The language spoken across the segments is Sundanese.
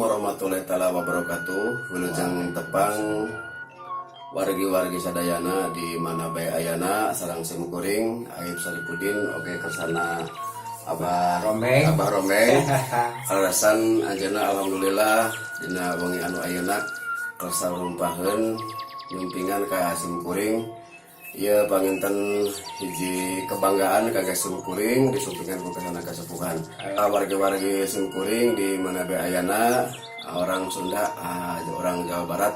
Warahmatullahi taala wabarakatuh. Wilujeng tepang wargi-wargi sadayana di mana bae ayana sareng sim kuring Aib Saripudin, oge kersana Abah Rombeng. Abah Rombeng. Kaleresan anjeunna, alhamdulillah, dina wengi anu ayeuna kersa rumpaheun nyumpingan ka sim kuring. Ieu panginten hiji kebanggaan kangge sim kuring disumpingan ku kersana kasepuhan. Wargi-wargi sim kuring di mana bae ayana, orang Sunda, orang Jawa Barat,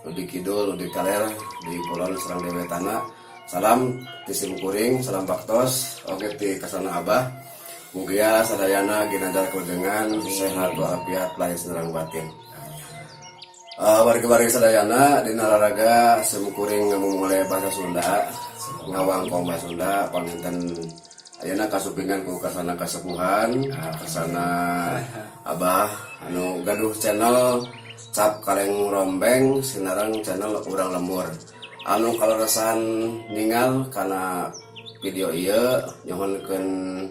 nu di kidul, nu di kaler, di kulon sareng di wetana. Salam ti sim kuring, salam baktos, oge ti kersana Abah. Mugia sadayana ginanjar kawilujengan, sehat walafiat, lahir sareng batin. Wargi-wargi sadayana, dina raraga sim kuring ngamumule bahasa Sunda, ngawangkong bahasa Sunda, panginten ayeuna kasumpingan ku kersana kasepuhan, kersana Abah anu gaduh channel Cap Kaleng Rombeng sinareng channel Urang Lembur. Anu kaleresan ningal kana video ieu, nyuhunkeun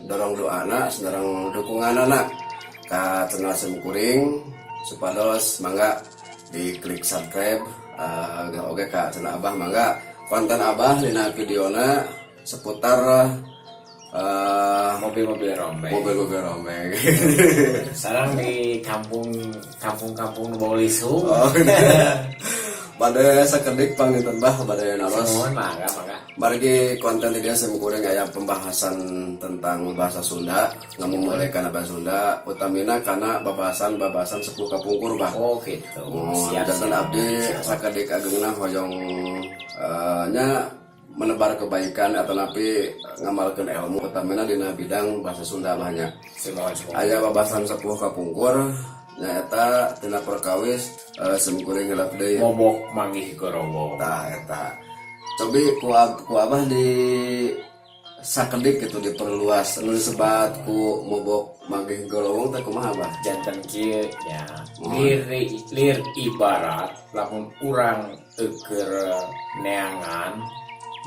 dorong doana sinareng dukunganana ka channel sim kuring, supados mangga diklik subscribe, oge ka channel Abah. Mangga konten Abah dina videona seputar mobil-mobil rombeng. Mobil-mobil rombeng. Sekarang di kampung kampung-kampung nu bau lisung. Oh, bade sakedik panginten, Bah, bade naros. Mohon, mangga, mangga. Margi konten di dieu sim kuring aya pembahasan tentang bahasa Sunda, ngamumule kana bahasa Sunda, utamina kana babahasan-babahasan sepuh kapungkur, Bah. Oh, gitu. Oh, siap, janten siap. Abdi sakedik agengna hoyong nya menebar kebaikan atau napi ngamalkeun ilmu, utamina dina bidang bahasa Sunda banyak. Semua semua. Aya babahasan sepuh kapungkur nyaeta tina perkawis sim kuring hilap deui. Mobok manggih gorowong. Tah, eta cobi ku Abah di sakedik gitu diperluas anu disebat ku mobok manggih gorowong teh kumaha, Abah? Janten kieu nya, lir lir ibarat lamun urang keur neangan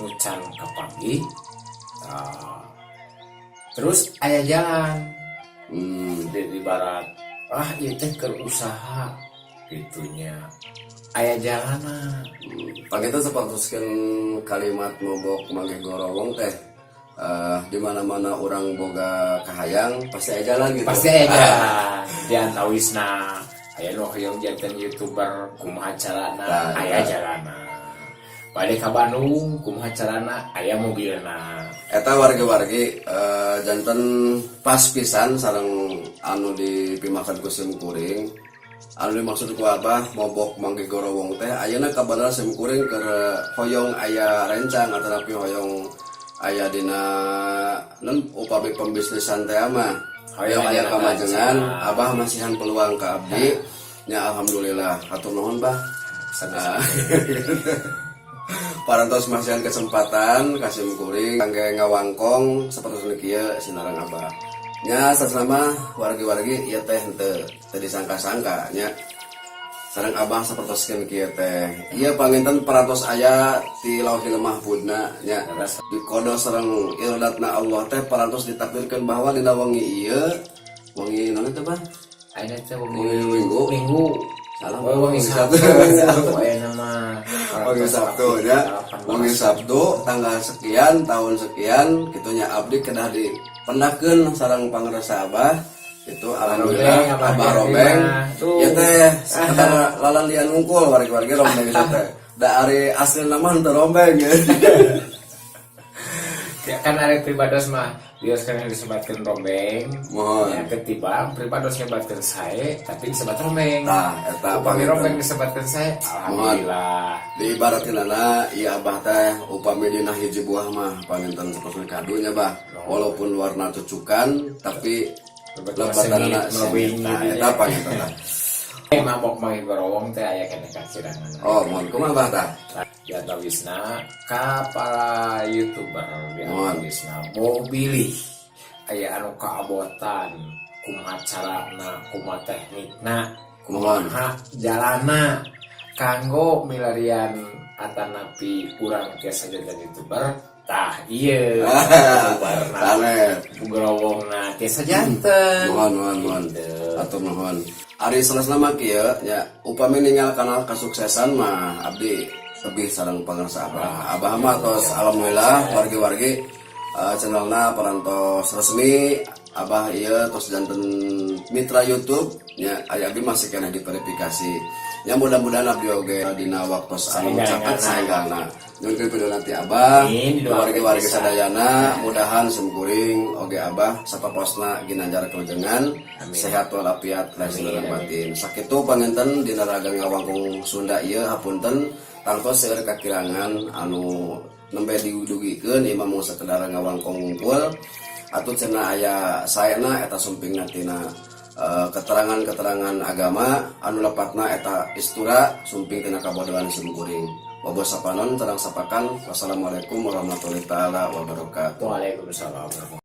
nu can kapanggih. Tah, terus aya jalan. Di ibarat ah ieu teh keur usaha gitunya, aya jalana. Panginten sapertoskeun kalimat mobok manggih gorowong teh, di mana-mana orang boga kahayang pasti aya jalan gitu. Pasti aya jalan. Di antawisna aya nu hoyong janten youtuber, kumaha carana? Nah, aya eta. Jalana. Balik ka Bandung kumaha carana? Aya mobilna. Eta wargi-wargi, janten pas pisan sareng anu dipimakan ku sim kuring. Anu dimaksud ku Abah mobok manggih gorowong teh ayeuna kabeneran sim kuring keur hoyong aya rencang atau tapi hoyong aya dina non upami pembisnisan teh mah hoyong aya aya kamajengan. rencang. Abah masihan peluang ka abdi nya, alhamdulillah, hatur nuhun, Bah. Sama-sama. Parantos masihan kesempatan ka sim kuring kangge ngawangkong sapertos kieu sinareng Abah. Nya, sasama wargi-wargi, ieu teh henteu teu disangka-sangka nya sareng Abah sapertoskeun kieu teh. Ieu panginten parantos aya ti Lauhil Mahfudna nya. Di kodo sareng iradatna Allah teh parantos ditakdirkeun bahwa dina wengi ieu, wengi naon teh, Bah? Ayeuna teh wengi Wengi Minggu. Minggu. Salah. Oh, wengi wengi Sabtu. Sabtu. Ayeuna mah Wengi Sabtu ya. Wengi Sabtu tanggal sekian tahun sekian gitunya, abdi kedah dipendakeun sareng pangersa Abah itu, alhamdulillah. Rombeng, Abah Abah Gerti Rombeng mah. Tuh. Ya teh sekedar lalalian wungkul, wargi-wargi, rombeng itu teh da ari asli nama henteu rombeng ya. Ya, kan ada pribados mah bios kan disebatkeun rombeng. Mohon. Ya, ketimbang pribados nyebatkeun sae tapi disebat rombeng. Tah, eta upami panginten. Rombeng disebatkeun sae, alhamdulillah. Diibaratinana ieu Abah teh upami dina hiji buah mah panginten sapertos kadunya, Bah, walaupun warna cucukan tapi Lebat lebatanana sengit, sengit. Nah, melebih eta panginten tah. Eh, mabok manggih gorowong teh aya keneh kakirangan. Oh, mohon, kumaha, Bah, tah? Di antawisna ka para youtuber, di Mohon. Antawisna boh bilih aya anu kaabotan kumaha carana, kumaha teknikna, Mohon. kumaha jalana kanggo milarian atanapi urang tiasa jadi youtuber. Tah, iya, youtuber Sanes. gorowongna tiasa janten. Mohon, mohon, mohon. Gitu. Atur nuhun. Ari sanesna mah kieu nya, upami ningal kana kesuksesan mah abdi lebih sareng pangersa Abah. Abah mah tos alhamdulillah wargi-wargi, channelna parantos resmi. Abah ieu tos janten mitra YouTube nya, aya abdi masih keneh diverifikasi. Ya, mudah-mudahan abdi oge dina waktos anu caket saenggalna. Nyuhunkeun pidona ti Abah, Amin, didoakeun wargi-wargi pisan. sadayana, mudahan simkuring oge Abah sapaposna ginanjar kelujengan, sehat walafiat lahir sareng batin. Sakitu panginten dina raga ngawangkong Sunda ieu, hapunten tangtos seueur kakirangan anu nembe didugikeun. Ieu mah mung sakedar ngawangkong wungkul atau cenah aya saena eta sumpingna tina keterangan-keterangan agama anu lepatna eta istura sumping tina kabodohan simkuring. Bobos sapanon terang sapakan. Wassalamualaikum warahmatullahi taala wabarakatuh. Waalaikumsalam.